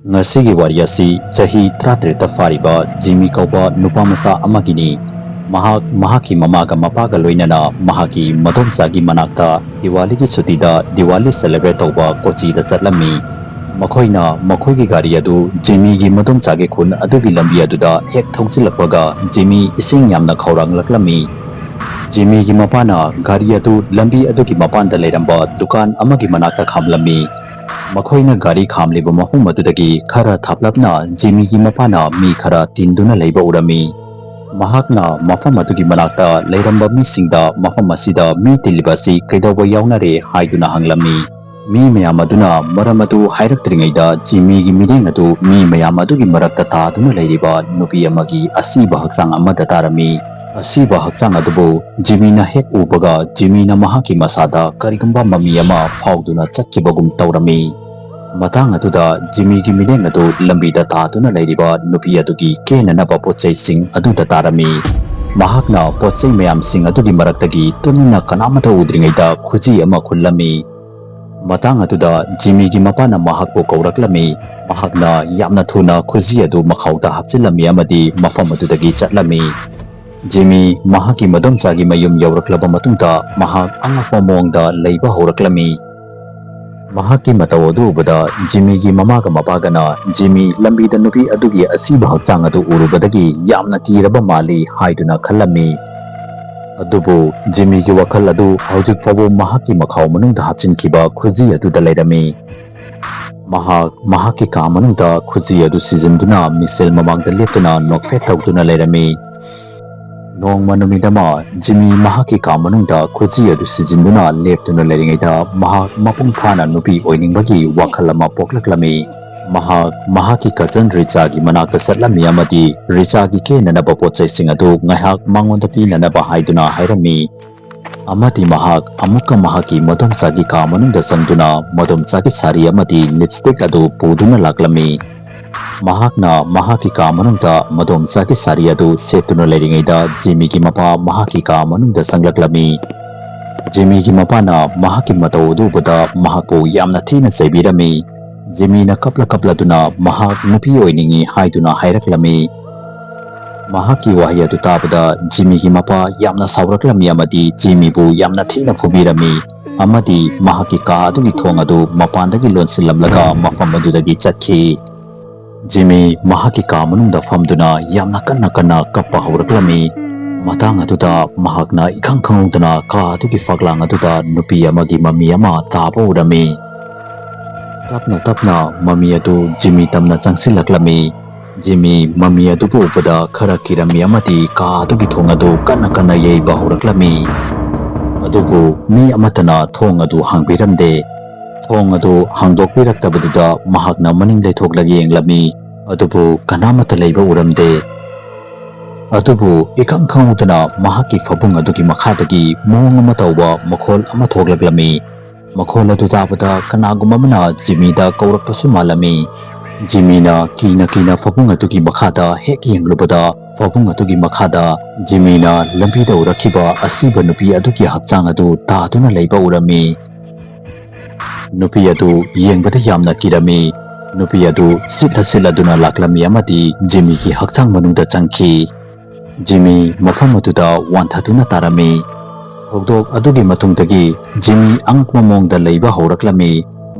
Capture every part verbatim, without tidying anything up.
ꯉꯁꯤꯒꯤ ꯋꯥꯔꯤ ꯑꯁꯤ ꯆꯍꯤ ꯇꯔꯥꯇꯔꯦꯠꯇ ꯐꯥꯔꯤꯕ ꯖꯤꯃꯤ ꯀꯧꯕ ꯅꯨꯄꯥ ꯃꯆꯥ ꯑꯃꯒꯤꯅꯤ꯫ ꯃꯍꯥꯛ ꯃꯍꯥꯛꯀꯤ ꯃꯃꯥꯒ ꯃꯄꯥꯒ ꯂꯣꯏꯅꯅ ꯃꯍꯥꯛꯀꯤ ꯃꯗꯣꯝꯆꯥꯒꯤ ꯃꯅꯥꯛꯇ ꯗꯤꯋꯥꯂꯤꯒꯤ ꯁꯨꯇꯤꯗ ꯗꯤꯋꯥꯂꯤ celebrate ꯇꯧꯕ ꯀꯣꯆꯤꯗ ꯆꯠꯂꯝꯃꯤ꯫ ꯃꯈꯣꯏꯅ ꯃꯈꯣꯏꯒꯤ ꯒꯥꯔꯤ ꯑꯗꯨ ꯖꯤꯃꯤꯒꯤ ꯃꯗꯣꯝꯆꯥꯒꯤ ꯈꯨꯟ ꯑꯗꯨꯒꯤ ꯂꯝꯕꯤ ꯑꯗꯨꯗ ꯍꯦꯛ ꯊꯧꯖꯤꯜꯂꯛꯄꯒ ꯖꯤꯃꯤ ꯏꯁꯤꯡ ꯌꯥꯝꯅ ꯈꯧꯔꯥꯡꯂꯛꯂꯝꯃꯤ꯫ ꯖꯤꯃꯤꯒꯤ ꯃꯄꯥꯅ ꯒꯥꯔꯤ ꯑꯗꯨ ꯂꯝꯕꯤ ꯑꯗꯨꯒꯤ ꯃꯄꯥꯟꯗ ꯂꯩꯔꯝꯕ ꯗꯨꯀꯥꯟ ꯑꯃꯒꯤ ꯃꯅꯥꯛꯇ ꯈꯥꯝꯂꯝꯃꯤ꯫ ꯃꯈꯣꯏꯅ ꯒꯥꯔꯤ ꯈꯥꯝꯂꯤꯕ ꯃꯐꯝ ꯑꯗꯨꯗꯒꯤ ꯈꯔ ꯊꯥꯞꯂꯞꯅ ꯖꯤꯃꯤꯒꯤ ꯃꯄꯥꯅ ꯃꯤ ꯈꯔ ꯇꯤꯟꯗꯨꯅ ꯂꯩꯕ ꯎꯔꯝꯃꯤ꯫ ꯃꯍꯥꯛꯅ ꯃꯐꯝ ꯑꯗꯨꯒꯤ ꯃꯅꯥꯛꯇ ꯂꯩꯔꯝꯕ ꯃꯤꯁꯤꯡꯗ ꯃꯐꯝ ꯑꯁꯤꯗ ꯃꯤ ꯇꯤꯜꯂꯤꯕ ꯑꯁꯤ ꯀꯩꯗꯧꯕ ꯌꯥꯎꯅꯔꯦ ꯍꯥꯏꯗꯨꯅ ꯍꯪꯂꯝꯃꯤ꯫ ꯃꯤ ꯃꯌꯥꯝ ꯑꯗꯨꯅ ꯃꯔꯝ ꯑꯗꯨ ꯍꯥꯏꯔꯛꯇ꯭ꯔꯤꯉꯩꯗ ꯖꯤꯃꯤꯒꯤ ꯃꯤꯠꯌꯦꯡ ꯑꯗꯨ ꯃꯤ ꯃꯌꯥꯝ ꯑꯗꯨꯒꯤ ꯃꯔꯛꯇ ꯇꯥꯗꯨꯅ ꯂꯩꯔꯤꯕ ꯅꯨꯄꯤ ꯑꯃꯒꯤ ꯑꯁꯤꯕ ꯍꯛꯆꯥꯡ ꯑꯃꯗ ꯇꯥꯔꯝꯃꯤ꯫ ꯑꯁꯤꯕ ꯍꯛꯆꯥꯡ ꯑꯗꯨꯕꯨ ꯖꯤꯃꯤꯅ ꯍꯦꯛ ꯎꯕꯒ ꯖꯤꯃꯤꯅ ꯃꯍꯥꯛꯀꯤ ꯃꯁꯥꯗ ꯀꯔꯤꯒꯨꯝꯕ ꯃꯃꯤ ꯑꯃ ꯐꯥꯎꯗꯨꯅ ꯆꯠꯈꯤꯕꯒꯨꯝ ꯇꯧꯔꯝꯃꯤ꯫ ꯃꯇꯥꯡ ꯑꯗꯨꯗ ꯖꯤꯃꯤꯒꯤ ꯃꯤꯠꯌꯦꯡ ꯑꯗꯨ ꯂꯝꯕꯤꯗ ꯇꯥꯗꯨꯅ ꯂꯩꯔꯤꯕ ꯅꯨꯄꯤ ꯑꯗꯨꯒꯤ ꯀꯦꯅꯅꯕ ꯄꯣꯠꯆꯩꯁꯤꯡ ꯑꯗꯨꯗ ꯇꯥꯔꯝꯃꯤ꯫ ꯃꯍꯥꯛꯅ ꯄꯣꯠꯆꯩ ꯃꯌꯥꯝꯁꯤꯡ ꯑꯗꯨꯒꯤ ꯃꯔꯛꯇꯒꯤ ꯇꯨꯃꯤꯟꯅ ꯀꯅꯥꯃꯠꯇ ꯎꯗ꯭ꯔꯤꯉꯩꯗ ꯈꯨꯖꯤ ꯑꯃ ꯈꯨꯜꯂꯝꯃꯤ꯫ ꯃꯇꯥꯡ ꯑꯗꯨꯗ ꯖꯤꯃꯤꯒꯤ ꯃꯄꯥꯅ ꯃꯍꯥꯛꯄꯨ ꯀꯧꯔꯛꯂꯝꯃꯤ꯫ ꯃꯍꯥꯛꯅ ꯌꯥꯝꯅ ꯊꯨꯅ ꯈꯨꯖꯤ ꯑꯗꯨ ꯃꯈꯥꯎꯗ ꯍꯥꯞꯆꯤꯜꯂꯝꯃꯤ ꯑꯃꯗꯤ ꯃꯐꯝ ꯑꯗꯨꯗꯒꯤ ꯆꯠꯂꯝꯃꯤ꯫ ꯖꯤꯃꯤ ꯃꯍꯥꯛꯀꯤ ꯃꯗꯣꯝꯆꯥꯒꯤ ꯃꯌꯨꯝ ꯌꯧꯔꯛꯂꯕ ꯃꯇꯨꯡꯗ ꯃꯍꯥꯛ ꯑꯉꯛꯄ ꯃꯑꯣꯡꯗ ꯂꯩꯕ ꯍꯧꯔꯛꯂꯝꯃꯤ꯫ ꯃꯍꯥꯛꯀꯤ ꯃꯇꯧ ꯑꯗꯨ ꯎꯕꯗ ꯖꯤꯃꯤꯒꯤ ꯃꯃꯥꯒ ꯃꯄꯥꯒꯅ ꯖꯤꯃꯤ ꯂꯝꯕꯤꯗ ꯅꯨꯄꯤ ꯑꯗꯨꯒꯤ ꯑꯁꯤꯕ ꯍꯛꯆꯥꯡ ꯑꯗꯨ ꯎꯔꯨꯕꯗꯒꯤ ꯌꯥꯝꯅ ꯀꯤꯔꯕ ꯃꯥꯜꯂꯤ ꯍꯥꯏꯗꯨꯅ ꯈꯜꯂꯝꯃꯤ꯫ ꯑꯗꯨꯕꯨ ꯖꯤꯃꯤꯒꯤ ꯋꯥꯈꯜ ꯑꯗꯨ ꯍꯧꯖꯤꯛ ꯐꯥꯎꯕ ꯃꯍꯥꯛꯀꯤ ꯃꯈꯥꯎ ꯃꯅꯨꯡꯗ ꯍꯥꯞꯆꯤꯟꯈꯤꯕ ꯈꯨꯖꯤ ꯑꯗꯨꯗ ꯂꯩꯔꯝꯃꯤ꯫ ꯃꯍꯥꯛ ꯃꯍꯥꯛꯀꯤ ꯀꯥ ꯃꯅꯨꯡꯗ ꯈꯨꯖꯤ ꯑꯗꯨ ꯁꯤꯖꯤꯟꯗꯨꯅ ꯃꯤꯡꯁꯦꯜ ꯃꯃꯥꯡꯗ ꯂꯦꯞꯇꯨꯅ ꯅꯣꯛꯐꯦꯠ ꯇꯧꯗꯨꯅ ꯂꯩꯔꯝꯃꯤ꯫ ꯅꯣꯡꯃ ꯅꯨꯃꯤꯠ ꯑꯃ ꯖꯤꯃꯤ ꯃꯍꯥꯛꯀꯤ ꯀꯥ ꯃꯅꯨꯡꯗ ꯈꯨꯖꯤ ꯑꯗꯨ ꯁꯤꯖꯤꯟꯗꯨꯅ ꯂꯦꯞꯇꯨꯅ ꯂꯩꯔꯤꯉꯩꯗ ꯃꯍꯥꯛ ꯃꯄꯨꯡ ꯐꯥꯅ ꯅꯨꯄꯤ ꯑꯣꯏꯅꯤꯡꯕꯒꯤ ꯋꯥꯈꯜ ꯑꯃ ꯄꯣꯛꯂꯛꯂꯝꯃꯤ꯫ ꯃꯍꯥꯛ ꯃꯍꯥꯛꯀꯤ ꯀꯖꯟ ꯔꯤꯆꯥꯒꯤ ꯃꯅꯥꯛꯇ ꯆꯠꯂꯝꯃꯤ ꯑꯃꯗꯤ ꯔꯤꯆꯥꯒꯤ ꯀꯦꯅꯅꯕ ꯄꯣꯠꯆꯩꯁꯤꯡ ꯑꯗꯨ ꯉꯥꯏꯍꯥꯛ ꯃꯉꯣꯟꯗ ꯄꯤꯅꯅꯕ ꯍꯥꯏꯗꯨꯅ ꯍꯥꯏꯔꯝꯃꯤ꯫ ꯑꯃꯗꯤ ꯃꯍꯥꯛ ꯑꯃꯨꯛꯀ ꯃꯍꯥꯛꯀꯤ ꯃꯗꯣꯝꯆꯥꯒꯤ ꯀꯥ ꯃꯅꯨꯡꯗ ꯆꯪꯗꯨꯅ ꯃꯗꯣꯝꯆꯥꯒꯤ ꯁꯥꯔꯤ ꯑꯃꯗꯤ ꯂꯤꯞꯁꯇꯤꯛ ꯑꯗꯨ ꯄꯨꯗꯨꯅ ꯂꯥꯛꯂꯝꯃꯤ꯫ ꯃꯍꯥꯛꯅ ꯃꯍꯥꯛꯀꯤ ꯀꯥ ꯃꯅꯨꯡꯗ ꯃꯗꯣꯝꯆꯥꯒꯤ ꯁꯥꯔꯤ ꯑꯗꯨ ꯁꯦꯠꯇꯨꯅ ꯂꯩꯔꯤꯉꯩꯗ ꯖꯤꯃꯤꯒꯤ ꯃꯄꯥ ꯃꯍꯥꯛꯀꯤ ꯀꯥ ꯃꯅꯨꯡꯗ ꯆꯪꯂꯛꯂꯝꯃꯤ꯫ ꯖꯤꯃꯤꯒꯤ ꯃꯄꯥꯅ ꯃꯍꯥꯛꯀꯤ ꯃꯇꯧ ꯑꯗꯨ ꯎꯕꯗ ꯃꯍꯥꯛꯄꯨ ꯌꯥꯝꯅ ꯊꯤꯅ ꯆꯩꯕꯤꯔꯝꯃꯤ꯫ ꯖꯤꯃꯤꯅ ꯀꯞꯂ ꯀꯞꯂꯗꯨꯅ ꯃꯍꯥꯛ ꯅꯨꯄꯤ ꯑꯣꯏꯅꯤꯡꯏ ꯍꯥꯏꯗꯨꯅ ꯍꯥꯏꯔꯛꯂꯝꯃꯤ꯫ ꯃꯍꯥꯛꯀꯤ ꯋꯥꯍꯩ ꯑꯗꯨ ꯇꯥꯕꯗ ꯖꯤꯃꯤꯒꯤ ꯃꯄꯥ ꯌꯥꯝꯅ ꯁꯥꯎꯔꯛꯂꯝꯃꯤ ꯑꯃꯗꯤ ꯖꯤꯃꯤꯕꯨ ꯌꯥꯝꯅ ꯊꯤꯅ ꯐꯨꯕꯤꯔꯝꯃꯤ ꯑꯃꯗꯤ ꯃꯍꯥꯛꯀꯤ ꯀꯥ ꯑꯗꯨꯒꯤ ꯊꯣꯡ ꯑꯗꯨ ꯃꯄꯥꯟꯗꯒꯤ ꯂꯣꯟꯁꯤꯜꯂꯝꯂꯒ ꯃꯐꯝ ꯑꯗꯨꯗꯒꯤ ꯆꯠꯈꯤ꯫ ꯖꯤꯃꯤ ꯃꯍꯥꯛꯀꯤ ꯀꯥ ꯃꯅꯨꯡꯗ ꯐꯝꯗꯨꯅ ꯌꯥꯝꯅ ꯀꯟꯅ ꯀꯟꯅ ꯀꯞꯄ ꯍꯧꯔꯛꯂꯝꯃꯤ꯫ ꯃꯇꯥꯡ ꯑꯗꯨꯗ ꯃꯍꯥꯛꯅ ꯏꯈꯪ ꯈꯪꯍꯧꯗꯅ ꯀꯥ ꯑꯗꯨꯒꯤ ꯐꯛꯂꯥꯡ ꯑꯗꯨꯗ ꯅꯨꯄꯤ ꯑꯃꯒꯤ ꯃꯃꯤ ꯑꯃ ꯇꯥꯕ ꯎꯔꯝꯃꯤ꯫ ꯇꯞꯅ ꯇꯞꯅ ꯃꯃꯤ ꯑꯗꯨ ꯖꯤꯃꯤ ꯇꯝꯅ ꯆꯪꯁꯤꯜꯂꯛꯂꯝꯃꯤ꯫ ꯖꯤꯃꯤ ꯃꯃꯤ ꯑꯗꯨꯕꯨ ꯎꯕꯗ ꯈꯔ ꯀꯤꯔꯝꯃꯤ ꯑꯃꯗꯤ ꯀꯥ ꯑꯗꯨꯒꯤ ꯊꯣꯡ ꯑꯗꯨ ꯀꯟꯅ ꯀꯟꯅ ꯌꯩꯕ ꯍꯧꯔꯛꯂꯝꯃꯤ꯫ ꯑꯗꯨꯕꯨ ꯃꯤ ꯑꯃꯠꯇꯅ ꯊꯣꯡ ꯑꯗꯨ ꯍꯥꯡꯕꯤꯔꯝꯗꯦ꯫ ꯊꯣꯡ ꯑꯗꯨ ꯍꯥꯡꯗꯣꯛꯄꯤꯔꯛꯇꯕꯗꯨꯗ ꯃꯍꯥꯛꯅ ꯃꯅꯤꯡ ꯂꯩꯊꯣꯛꯂꯒ ꯌꯦꯡꯂꯝꯃꯤ꯫ ꯑꯗꯨꯕꯨ ꯀꯅꯥꯃꯠꯇ ꯂꯩꯕ ꯎꯔꯝꯗꯦ꯫ ꯑꯗꯨꯕꯨ ꯏꯈꯪ ꯈꯪꯍꯧꯗꯅ ꯃꯍꯥꯛꯀꯤ ꯐꯃꯨꯡ ꯑꯗꯨꯒꯤ ꯃꯈꯥꯗꯒꯤ ꯃꯑꯣꯡ ꯑꯃ ꯇꯧꯕ ꯃꯈꯣꯜ ꯑꯃ ꯊꯣꯛꯂꯛꯂꯝꯃꯤ꯫ ꯃꯈꯣꯜ ꯑꯗꯨ ꯇꯥꯕꯗ ꯀꯅꯥꯒꯨꯝꯕ ꯑꯃꯅ ꯖꯤꯃꯤꯗ ꯀꯧꯔꯛꯄꯁꯨ ꯃꯥꯜꯂꯝꯃꯤ꯫ ꯖꯤꯃꯤꯅ ꯀꯤꯅ ꯀꯤꯅ ꯐꯃꯨꯡ ꯑꯗꯨꯒꯤ ꯃꯈꯥꯗ ꯍꯦꯛ ꯌꯦꯡꯂꯨꯕꯗ ꯐꯃꯨꯡ ꯑꯗꯨꯒꯤ ꯃꯈꯥꯗ ꯖꯤꯃꯤꯅ ꯂꯝꯕꯤꯗ ꯎꯔꯛꯈꯤꯕ ꯑꯁꯤꯕ ꯅꯨꯄꯤ ꯑꯗꯨꯒꯤ ꯍꯛꯆꯥꯡ ꯑꯗꯨ ꯇꯥꯗꯨꯅ ꯂꯩꯕ ꯎꯔꯝꯃꯤ꯫ ꯅꯨꯄꯤ ꯑꯗꯨ ꯌꯦꯡꯕꯗ ꯌꯥꯝꯅ ꯀꯤꯔꯝꯃꯤ꯫ ꯅꯨꯄꯤ ꯑꯗꯨ ꯁꯤꯠꯂ ꯁꯤꯠꯂꯗꯨꯅ ꯂꯥꯛꯂꯝꯃꯤ ꯑꯃꯗꯤ ꯖꯤꯃꯤꯒꯤ ꯍꯛꯆꯥꯡ ꯃꯅꯨꯡꯗ ꯆꯪꯈꯤ꯫ ꯖꯤꯃꯤ ꯃꯐꯝ ꯑꯗꯨꯗ ꯋꯥꯟꯊꯗꯨꯅ ꯇꯥꯔꯝꯃꯤ꯫ ꯊꯧꯗꯣꯛ ꯑꯗꯨꯒꯤ ꯃꯇꯨꯡꯗꯒꯤ ꯖꯤꯃꯤ ꯑꯉꯛꯄ ꯃꯑꯣꯡꯗ ꯂꯩꯕ ꯍꯧꯔꯛꯂꯝꯃꯤ꯫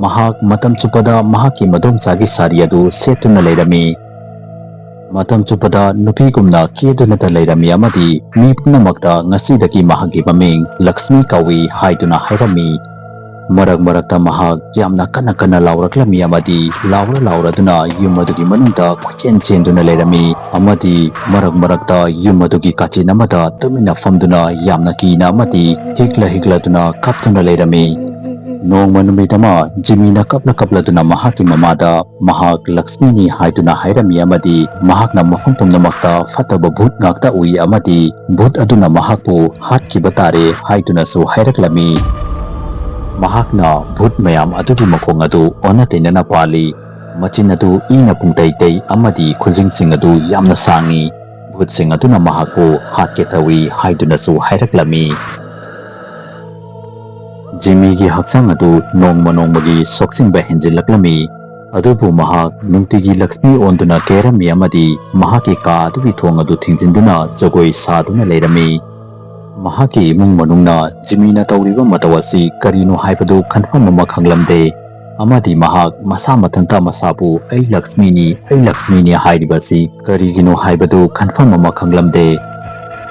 ꯃꯍꯥꯛ ꯃꯇꯝ ꯆꯨꯞꯄꯗ ꯃꯍꯥꯛꯀꯤ ꯃꯗꯣꯝꯆꯥꯒꯤ ꯁꯥꯔꯤ ꯑꯗꯨ ꯁꯦꯠꯇꯨꯅ ꯂꯩꯔꯝꯃꯤ꯫ ꯃꯇꯝ ꯆꯨꯞꯄꯗ ꯅꯨꯄꯤꯒꯨꯝꯅ ꯀꯦꯗꯨꯅꯇ ꯂꯩꯔꯝꯃꯤ ꯑꯃꯗꯤ ꯃꯤ ꯄꯨꯝꯅꯃꯛꯇ ꯉꯁꯤꯗꯒꯤ ꯃꯍꯥꯛꯀꯤ ꯃꯃꯤꯡ ꯂꯛꯁꯃꯤ ꯀꯧꯏ ꯍꯥꯏꯗꯨꯅ ꯍꯥꯏꯔꯝꯃꯤ꯫ ꯃꯔꯛ ꯃꯔꯛꯇ ꯃꯍꯥꯛ ꯌꯥꯝꯅ ꯀꯟꯅ ꯀꯟꯅ ꯂꯥꯎꯔꯛꯂꯝꯃꯤ ꯑꯃꯗꯤ ꯂꯥꯎꯔ ꯂꯥꯎꯔꯗꯨꯅ ꯌꯨꯝ ꯑꯗꯨꯒꯤ ꯃꯅꯨꯡꯗ ꯀꯣꯏꯆꯦꯟ ꯆꯦꯟꯗꯨꯅ ꯂꯩꯔꯝꯃꯤ ꯑꯃꯗꯤ ꯃꯔꯛ ꯃꯔꯛꯇ ꯌꯨꯝ ꯑꯗꯨꯒꯤ ꯀꯥꯆꯤꯟ ꯑꯃꯗ ꯇꯨꯃꯤꯟꯅ ꯐꯝꯗꯨꯅ ꯌꯥꯝꯅ ꯀꯤꯅ ꯑꯃꯗꯤ ꯍꯤꯛꯂ ꯍꯤꯛꯂꯗꯨꯅ ꯀꯞꯇꯨꯅ ꯂꯩꯔꯝꯃꯤ꯫ ꯅꯣꯡꯃ ꯅꯨꯃꯤꯠ ꯑꯃ ꯖꯤꯃꯤꯅ ꯀꯞꯂ ꯀꯞꯂꯗꯨꯅ ꯃꯍꯥꯛꯀꯤ ꯃꯃꯥꯗ ꯃꯍꯥꯛ ꯂꯛꯁꯃꯤꯅꯤ ꯍꯥꯏꯗꯨꯅ ꯍꯥꯏꯔꯝꯃꯤ ꯑꯃꯗꯤ ꯃꯍꯥꯛꯅ ꯃꯐꯝ ꯄꯨꯝꯅꯃꯛꯇ ꯐꯠꯇꯕ ꯚꯨꯠ ꯉꯥꯛꯇ ꯎꯏ ꯑꯃꯗꯤ ꯚꯨꯠ ꯑꯗꯨꯅ ꯃꯍꯥꯛꯄꯨ ꯍꯥꯠꯈꯤꯕ ꯇꯥꯔꯦ ꯍꯥꯏꯗꯨꯅꯁꯨ ꯍꯥꯏꯔꯛꯂꯝꯃꯤ꯫ ꯃꯍꯥꯛꯅ ꯚꯨꯠ ꯃꯌꯥꯝ ꯑꯗꯨꯒꯤ ꯃꯈꯣꯡ ꯑꯗꯨ ꯑꯣꯟꯅ ꯇꯩꯅꯅ ꯄꯥꯜꯂꯤ꯫ ꯃꯆꯤꯟ ꯑꯗꯨ ꯏꯅ ꯄꯨꯡꯇꯩ ꯇꯩ ꯑꯃꯗꯤ ꯈꯨꯖꯤꯡꯁꯤꯡ ꯑꯗꯨ ꯌꯥꯝꯅ ꯁꯥꯡꯏ꯫ ꯚꯨꯠꯁꯤꯡ ꯑꯗꯨꯅ ꯃꯍꯥꯛꯄꯨ ꯍꯥꯠꯀꯦ ꯇꯧꯏ ꯍꯥꯏꯗꯨꯅꯁꯨ ꯍꯥꯏꯔꯛꯂꯝꯃꯤ꯫ ꯖꯤꯃꯤꯒꯤ ꯍꯛꯆꯥꯡ ꯑꯗꯨ ꯅꯣꯡꯃ ꯅꯣꯡꯃꯒꯤ ꯁꯣꯛꯆꯤꯟꯕ ꯍꯦꯟꯖꯤꯜꯂꯛꯂꯝꯃꯤ꯫ ꯑꯗꯨꯕꯨ ꯃꯍꯥꯛ ꯅꯨꯡꯇꯤꯒꯤ ꯂꯛꯁꯃꯤ ꯑꯣꯟꯗꯨꯅ ꯀꯦꯔꯝꯃꯤ ꯑꯃꯗꯤ ꯃꯍꯥꯛꯀꯤ ꯀꯥ ꯑꯗꯨꯒꯤ ꯊꯣꯡ ꯑꯗꯨ ꯊꯤꯡꯖꯤꯟꯗꯨꯅ ꯖꯒꯣꯏ ꯁꯥꯗꯨꯅ ꯂꯩꯔꯝꯃꯤ꯫ ꯃꯍꯥꯛꯀꯤ ꯏꯃꯨꯡ ꯃꯅꯨꯡꯅ ꯖꯤꯃꯤꯅ ꯇꯧꯔꯤꯕ ꯃꯇꯧ ꯑꯁꯤ ꯀꯔꯤꯅꯣ ꯍꯥꯏꯕꯗꯨ ꯈꯟꯐꯝ ꯑꯃ ꯈꯪꯂꯝꯗꯦ, ꯑꯃꯗꯤ ꯃꯍꯥꯛ ꯃꯁꯥ ꯃꯊꯟꯇ ꯃꯁꯥꯕꯨ "ꯑꯩ ꯂꯛꯁꯃꯤꯅꯤ, ꯑꯩ ꯂꯛꯁꯃꯤꯅꯤ" ꯍꯥꯏꯔꯤꯕ ꯑꯁꯤ ꯀꯔꯤꯒꯤꯅꯣ ꯍꯥꯏꯕꯗꯨ ꯈꯟꯐꯝ ꯑꯃ ꯈꯪꯂꯝꯗꯦ꯫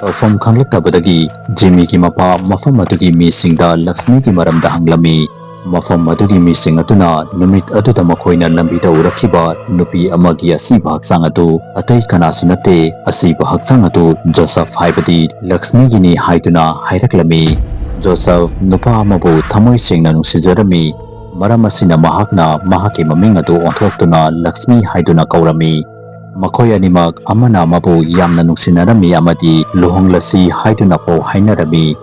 ꯇꯧꯐꯝ ꯈꯪꯂꯛꯇꯕꯗꯒꯤ ꯖꯤꯃꯤꯒꯤ ꯃꯄꯥ ꯃꯐꯝ ꯑꯗꯨꯒꯤ ꯃꯤꯁꯤꯡꯗ ꯂꯛꯁꯃꯤꯒꯤ ꯃꯔꯝꯗ ꯍꯪꯂꯝꯃꯤ꯫ ꯃꯐꯝ ꯑꯗꯨꯒꯤ ꯃꯤꯁꯤꯡ ꯑꯗꯨꯅ ꯅꯨꯃꯤꯠ ꯑꯗꯨꯗ ꯃꯈꯣꯏꯅ ꯂꯝꯕꯤꯗ ꯎꯔꯛꯈꯤꯕ ꯅꯨꯄꯤ ꯑꯃꯒꯤ ꯑꯁꯤꯕ ꯍꯛꯆꯥꯡ ꯑꯗꯨ ꯑꯇꯩ ꯀꯅꯥꯁꯨ ꯅꯠꯇꯦ, ꯑꯁꯤꯕ ꯍꯛꯆꯥꯡ ꯑꯗꯨ ꯖꯣꯁꯦꯐ ꯍꯥꯏꯕꯗꯤ ꯂꯛꯁꯃꯤꯒꯤꯅꯤ ꯍꯥꯏꯗꯨꯅ ꯍꯥꯏꯔꯛꯂꯝꯃꯤ꯫ ꯖꯣꯁꯦꯐ ꯅꯨꯄꯥ ꯑꯃꯕꯨ ꯊꯃꯣꯏ ꯁꯦꯡꯅ ꯅꯨꯡꯁꯤꯖꯔꯝꯃꯤ, ꯃꯔꯝ ꯑꯁꯤꯅ ꯃꯍꯥꯛꯅ ꯃꯍꯥꯛꯀꯤ ꯃꯃꯤꯡ ꯑꯗꯨ ꯑꯣꯟꯊꯣꯛꯇꯨꯅ ꯂꯛꯁꯃꯤ ꯍꯥꯏꯗꯨꯅ ꯀꯧꯔꯝꯃꯤ꯫ ꯃꯈꯣꯏ ꯑꯅꯤꯃꯛ ꯑꯃꯅ ꯑꯃꯕꯨ ꯌꯥꯝꯅ ꯅꯨꯡꯁꯤꯅꯔꯝꯃꯤ ꯑꯃꯗꯤ ꯂꯨꯍꯣꯡꯂꯁꯤ ꯍꯥꯏꯗꯨꯅ ꯄꯥꯎ ꯍꯥꯏꯅꯔꯝꯃꯤ꯫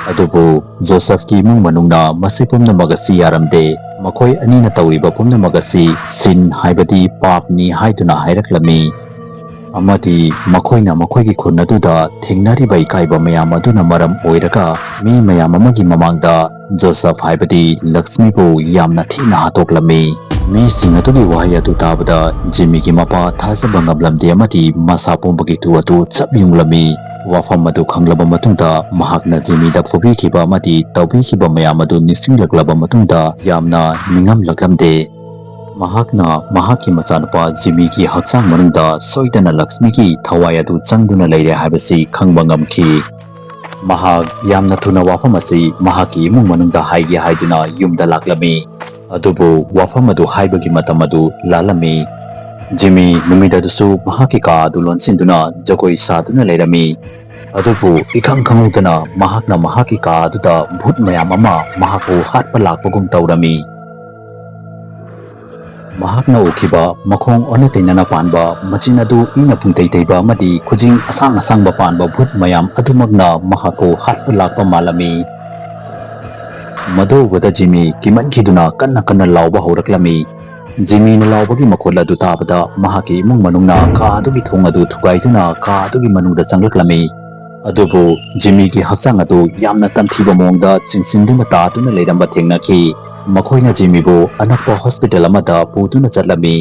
ꯑꯗꯨꯕꯨ ꯖꯣꯁꯦꯐꯀꯤ ꯏꯃꯨꯡ ꯃꯅꯨꯡꯅ ꯃꯁꯤ ꯄꯨꯝꯅꯃꯛ ꯑꯁꯤ ꯌꯥꯔꯝꯗꯦ꯫ ꯃꯈꯣꯏ ꯑꯅꯤꯅ ꯇꯧꯔꯤꯕ ꯄꯨꯝꯅꯃꯛ ꯑꯁꯤ ꯁꯤꯟ ꯍꯥꯏꯕꯗꯤ ꯄꯥꯞꯅꯤ ꯍꯥꯏꯗꯨꯅ ꯍꯥꯏꯔꯛꯂꯝꯃꯤ꯫ ꯑꯃꯗꯤ ꯃꯈꯣꯏꯅ ꯃꯈꯣꯏꯒꯤ ꯈꯨꯟ ꯑꯗꯨꯗ ꯊꯦꯡꯅꯔꯤꯕ ꯏꯀꯥꯏꯕ ꯃꯌꯥꯝ ꯑꯗꯨꯅ ꯃꯔꯝ ꯑꯣꯏꯔꯒ ꯃꯤ ꯃꯌꯥꯝ ꯑꯃꯒꯤ ꯃꯃꯥꯡꯗ ꯖꯣꯁꯦꯐ ꯍꯥꯏꯕꯗꯤ ꯂꯛꯁꯃꯤꯕꯨ ꯌꯥꯝꯅ ꯊꯤꯅ ꯍꯥꯠꯇꯣꯛꯂꯝꯃꯤ꯫ ꯃꯤꯁꯤꯡ ꯑꯗꯨꯒꯤ ꯋꯥꯍꯩ ꯑꯗꯨ ꯇꯥꯕꯗ ꯖꯤꯃꯤꯒꯤ ꯃꯄꯥ ꯊꯥꯖꯕ ꯉꯝꯂꯝꯗꯦ ꯑꯃꯗꯤ ꯃꯁꯥ ꯄꯨꯝꯕꯒꯤ ꯇꯨ ꯑꯗꯨ ꯆꯞ ꯌꯨꯡꯂꯝꯃꯤ꯫ ꯋꯥꯐꯝ ꯑꯗꯨ ꯈꯪꯂꯕ ꯃꯇꯨꯡꯗ ꯃꯍꯥꯛꯅ ꯖꯤꯃꯤꯗ ꯐꯨꯕꯤꯈꯤꯕ ꯑꯃꯗꯤ ꯇꯧꯕꯤꯈꯤꯕ ꯃꯌꯥꯝ ꯑꯗꯨ ꯅꯤꯡꯁꯤꯡꯂꯛꯂꯕ ꯃꯇꯨꯡꯗ ꯌꯥꯝꯅ ꯅꯤꯡꯉꯝꯂꯛꯂꯝꯗꯦ꯫ ꯃꯍꯥꯛꯅ ꯃꯍꯥꯛꯀꯤ ꯃꯆꯥꯅꯨꯄꯥ ꯖꯤꯃꯤꯒꯤ ꯍꯛꯆꯥꯡ ꯃꯅꯨꯡꯗ ꯁꯣꯏꯗꯅ ꯂꯛꯁꯃꯤꯒꯤ ꯊꯋꯥꯏ ꯑꯗꯨ ꯆꯪꯗꯨꯅ ꯂꯩꯔꯦ ꯍꯥꯏꯕꯁꯤ ꯈꯪꯕ ꯉꯝꯈꯤ꯫ ꯃꯍꯥꯛ ꯌꯥꯝꯅ ꯊꯨꯅ ꯋꯥꯐꯝ ꯑꯁꯤ ꯃꯍꯥꯛꯀꯤ ꯏꯃꯨꯡ ꯃꯅꯨꯡꯗ ꯍꯥꯏꯒꯦ ꯍꯥꯏꯗꯨꯅ ꯌꯨꯝꯗ ꯂꯥꯛꯂꯝꯃꯤ꯫ ꯑꯗꯨꯕꯨ ꯋꯥꯐꯝ ꯑꯗꯨ ꯍꯥꯏꯕꯒꯤ ꯃꯇꯝ ꯑꯗꯨ ꯂꯥꯜꯂꯝꯃꯤ꯫ ꯖꯤꯃꯤ ꯅꯨꯃꯤꯠ ꯑꯗꯨꯁꯨ ꯃꯍꯥꯛꯀꯤ ꯀꯥ ꯑꯗꯨ ꯂꯣꯟꯁꯤꯟꯗꯨꯅ ꯖꯒꯣꯏ ꯁꯥꯗꯨꯅ ꯂꯩꯔꯝꯃꯤ꯫ ꯑꯗꯨꯕꯨ ꯏꯈꯪ ꯈꯪꯍꯧꯗꯅ ꯃꯍꯥꯛꯅ ꯃꯍꯥꯛꯀꯤ ꯀꯥ ꯑꯗꯨꯗ ꯚꯨꯠ ꯃꯌꯥꯝ ꯑꯃ ꯃꯍꯥꯛꯄꯨ ꯍꯥꯠꯄ ꯂꯥꯛꯄꯒꯨꯝ ꯇꯧꯔꯝꯃꯤ꯫ ꯃꯍꯥꯛꯅ ꯎꯈꯤꯕ ꯃꯈꯣꯡ ꯑꯣꯟꯅ ꯇꯩꯅꯅ ꯄꯥꯟꯕ, ꯃꯆꯤꯟ ꯑꯗꯨ ꯏꯅ ꯄꯨꯡꯇꯩ ꯇꯩꯕ ꯑꯃꯗꯤ ꯈꯨꯖꯤꯡ ꯑꯁꯥꯡ ꯑꯁꯥꯡꯕ ꯄꯥꯟꯕ ꯚꯨꯠ ꯃꯌꯥꯝ ꯑꯗꯨꯃꯛꯅ ꯃꯍꯥꯛꯄꯨ ꯍꯥꯠꯄ ꯂꯥꯛꯄ ꯃꯥꯜꯂꯝꯃꯤ꯫ ꯃꯗꯨ ꯎꯕꯗ ꯖꯤꯃꯤ ꯀꯤꯃꯟꯈꯤꯗꯨꯅ ꯀꯟꯅ ꯀꯟꯅ ꯂꯥꯎꯕ ꯍꯧꯔꯛꯂꯝꯃꯤ꯫ ꯖꯤꯃꯤꯅ ꯂꯥꯎꯕꯒꯤ ꯃꯈꯣꯜ ꯑꯗꯨ ꯇꯥꯕꯗ ꯃꯍꯥꯛꯀꯤ ꯏꯃꯨꯡ ꯃꯅꯨꯡꯅ ꯀꯥ ꯑꯗꯨꯒꯤ ꯊꯣꯡ ꯑꯗꯨ ꯊꯨꯒꯥꯏꯗꯨꯅ ꯀꯥ ꯑꯗꯨꯒꯤ ꯃꯅꯨꯡꯗ ꯆꯪꯂꯛꯂꯝꯃꯤ꯫ ꯑꯗꯨꯕꯨ ꯖꯤꯃꯤꯒꯤ ꯍꯛꯆꯥꯡ ꯑꯗꯨ ꯌꯥꯝꯅ ꯇꯝꯊꯤꯕ ꯃꯑꯣꯡꯗ ꯆꯤꯡꯁꯤꯟꯗꯨꯅ ꯇꯥꯗꯨꯅ ꯂꯩꯔꯝꯕ ꯊꯦꯡꯅꯈꯤ꯫ ꯃꯈꯣꯏꯅ ꯖꯤꯃꯤꯕꯨ ꯑꯅꯛꯄ ꯍꯣꯁꯄꯤꯇꯥꯜ ꯑꯃꯗ ꯄꯨꯗꯨꯅ ꯆꯠꯂꯝꯃꯤ꯫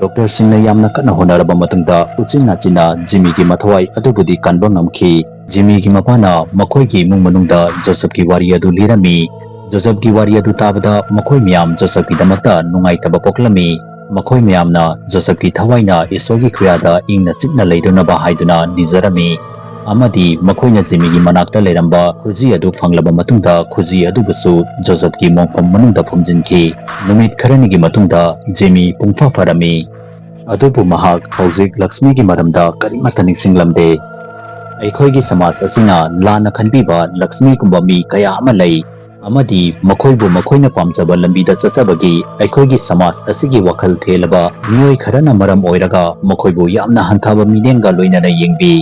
ꯗꯣꯛꯇꯔꯁꯤꯡꯅ ꯌꯥꯝꯅ ꯀꯟꯅ ꯍꯣꯠꯅꯔꯕ ꯃꯇꯨꯡꯗ ꯎꯆꯤꯟ ꯅꯥꯆꯤꯟꯅ ꯖꯤꯃꯤꯒꯤ ꯃꯊꯋꯥꯏ ꯑꯗꯨꯕꯨꯗꯤ ꯀꯟꯕ ꯉꯝꯈꯤ꯫ ꯖꯤꯃꯤꯒꯤ ꯃꯄꯥꯅ ꯃꯈꯣꯏꯒꯤ ꯏꯃꯨꯡ ꯃꯅꯨꯡꯗ ꯖꯣꯁꯦꯐꯀꯤ ꯋꯥꯔꯤ ꯑꯗꯨ ꯂꯤꯔꯝꯃꯤ꯫ ꯖꯣꯁꯦꯐꯀꯤ ꯋꯥꯔꯤ ꯑꯗꯨ ꯇꯥꯕꯗ ꯃꯈꯣꯏ ꯃꯌꯥꯝ ꯖꯣꯁꯦꯐꯀꯤꯗꯃꯛꯇ ꯅꯨꯡꯉꯥꯏꯇꯕ ꯄꯣꯛꯂꯝꯃꯤ꯫ ꯃꯈꯣꯏ ꯃꯌꯥꯝꯅ ꯖꯣꯁꯦꯐꯀꯤ ꯊꯋꯥꯏꯅ ꯏꯁꯣꯔꯒꯤ ꯈꯨꯌꯥꯗ ꯏꯪꯅ ꯆꯤꯛꯅ ꯂꯩꯔꯨꯅꯕ ꯍꯥꯏꯗꯨꯅ ꯅꯤꯖꯔꯝꯃꯤ꯫ ꯑꯃꯗꯤ ꯃꯈꯣꯏꯅ ꯖꯤꯃꯤꯒꯤ ꯃꯅꯥꯛꯇ ꯂꯩꯔꯝꯕ ꯈꯨꯖꯤ ꯑꯗꯨ ꯐꯪꯂꯕ ꯃꯇꯨꯡꯗ ꯈꯨꯖꯤ ꯑꯗꯨꯕꯨꯁꯨ ꯖꯣꯁꯦꯐꯀꯤ ꯃꯣꯡꯐꯝ ꯃꯅꯨꯡꯗ ꯐꯨꯝꯖꯤꯟꯈꯤ꯫ ꯅꯨꯃꯤꯠ ꯈꯔꯅꯤꯒꯤ ꯃꯇꯨꯡꯗ ꯖꯤꯃꯤ ꯄꯨꯡꯐꯥ ꯐꯔꯝꯃꯤ꯫ ꯑꯗꯨꯕꯨ ꯃꯍꯥꯛ ꯍꯧꯖꯤꯛ ꯂꯛꯁꯃꯤꯒꯤ ꯃꯔꯝꯗ ꯀꯔꯤꯃꯠꯇ ꯅꯤꯡꯁꯤꯡꯂꯝꯗꯦ꯫ ꯑꯩꯈꯣꯏꯒꯤ ꯁꯃꯥꯖ ꯑꯁꯤꯅ ꯂꯥꯟꯅ ꯈꯟꯕꯤꯕ ꯂꯛꯁꯃꯤꯒꯨꯝꯕ ꯃꯤ ꯀꯌꯥ ꯑꯃ ꯂꯩ, ꯑꯃꯗꯤ ꯃꯈꯣꯏꯕꯨ ꯃꯈꯣꯏꯅ ꯄꯥꯝꯖꯕ ꯂꯝꯕꯤꯗ ꯆꯠꯆꯕꯒꯤ ꯑꯩꯈꯣꯏꯒꯤ ꯁꯃꯥꯖ ꯑꯁꯤꯒꯤ ꯋꯥꯈꯜ ꯊꯦꯜꯂꯕ ꯃꯤꯑꯣꯏ ꯈꯔꯅ ꯃꯔꯝ ꯑꯣꯏꯔꯒ ꯃꯈꯣꯏꯕꯨ ꯌꯥꯝꯅ ꯍꯟꯊꯕ ꯃꯤꯠꯌꯦꯡꯒ ꯂꯣꯏꯅꯅ ꯌꯦꯡꯕꯤ꯫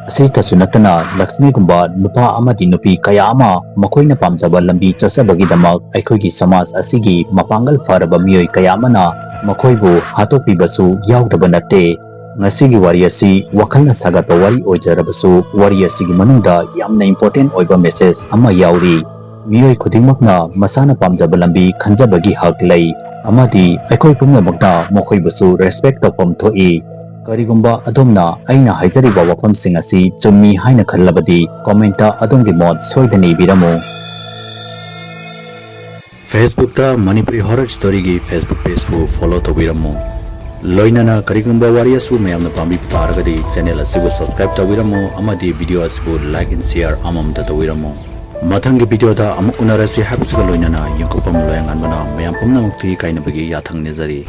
ꯑꯁꯤꯇꯁꯨ ꯅꯠꯇꯅ ꯂꯛꯁꯃꯤꯒꯨꯝꯕ ꯅꯨꯄꯥ ꯑꯃꯗꯤ ꯅꯨꯄꯤ ꯀꯌꯥ ꯑꯃ ꯃꯈꯣꯏꯅ ꯄꯥꯝꯖꯕ ꯂꯝꯕꯤ ꯆꯠꯆꯕꯒꯤꯗꯃꯛ ꯑꯩꯈꯣꯏꯒꯤ ꯁꯃꯥꯖ ꯑꯁꯤꯒꯤ ꯃꯄꯥꯡꯒꯜ ꯐꯔꯕ ꯃꯤꯑꯣꯏ ꯀꯌꯥ ꯑꯃꯅ ꯃꯈꯣꯏꯕꯨ ꯍꯥꯠꯇꯣꯛꯄꯤꯕꯁꯨ ꯌꯥꯎꯗꯕ ꯅꯠꯇꯦ꯫ ꯉꯁꯤꯒꯤ ꯋꯥꯔꯤ ꯑꯁꯤ ꯋꯥꯈꯜꯅ ꯁꯥꯒꯠꯄ ꯋꯥꯔꯤ ꯑꯣꯏꯖꯔꯕꯁꯨ ꯋꯥꯔꯤ ꯑꯁꯤꯒꯤ ꯃꯅꯨꯡꯗ ꯌꯥꯝꯅ important ꯑꯣꯏꯕ message ꯑꯃ ꯌꯥꯎꯔꯤ꯫ ꯃꯤꯑꯣꯏ ꯈꯨꯗꯤꯡꯃꯛꯅ ꯃꯁꯥꯅ ꯄꯥꯝꯖꯕ ꯂꯝꯕꯤ ꯈꯟꯖꯕꯒꯤ ꯍꯛ ꯂꯩ, ꯑꯃꯗꯤ ꯑꯩꯈꯣꯏ ꯄꯨꯝꯅꯃꯛꯅ ꯃꯈꯣꯏꯕꯨꯁꯨ respect ꯇꯧꯐꯝ ꯊꯣꯛꯏ꯫ ꯀꯔꯤꯒꯨꯝꯕ ꯑꯗꯣꯝꯅ ꯑꯩꯅ ꯍꯥꯏꯖꯔꯤꯕ ꯋꯥꯐꯝꯁꯤꯡ ꯑꯁꯤ ꯆꯨꯝꯃꯤ ꯍꯥꯏꯅ ꯈꯜꯂꯕꯗꯤ comment ꯑꯗꯣꯝꯒꯤ ꯃꯣꯠ ꯁꯣꯏꯗꯅ ꯏꯕꯤꯔꯝꯃꯨ꯫ Facebook ꯇ Manipuri Horror Story ꯒꯤ Facebook page ꯄꯨ follow ꯇꯧꯕꯤꯔꯝꯃꯨ꯫ ꯂꯣꯏꯅꯅ ꯀꯔꯤꯒꯨꯝꯕ ꯋꯥꯔꯤ ꯑꯁꯤꯕꯨ ꯃꯌꯥꯝꯅ ꯄꯥꯝꯕꯤꯕ ꯇꯥꯔꯒꯗꯤ channel ꯑꯁꯤꯕꯨ subscribe ꯇꯧꯕꯤꯔꯝꯃꯨ ꯑꯃꯗꯤ video ꯑꯁꯤꯕꯨ like and share ꯑꯃꯃꯝꯇ ꯇꯧꯕꯤꯔꯝꯃꯨ꯫ ꯃꯊꯪꯒꯤ video ꯗ ꯑꯃꯨꯛ ꯎꯅꯔꯁꯤ ꯍꯥꯏꯕꯁꯤꯒ ꯂꯣꯏꯅꯅ ꯌꯦꯡꯊꯣꯛꯄꯝ ꯂꯣꯌꯥꯉꯥꯟꯕꯅ ꯃꯌꯥꯝ ꯄꯨꯝꯅꯃꯛꯇ ꯏꯀꯥꯏꯅꯕꯒꯤ ꯌꯥꯊꯪ ꯅꯤꯖꯔꯤ꯫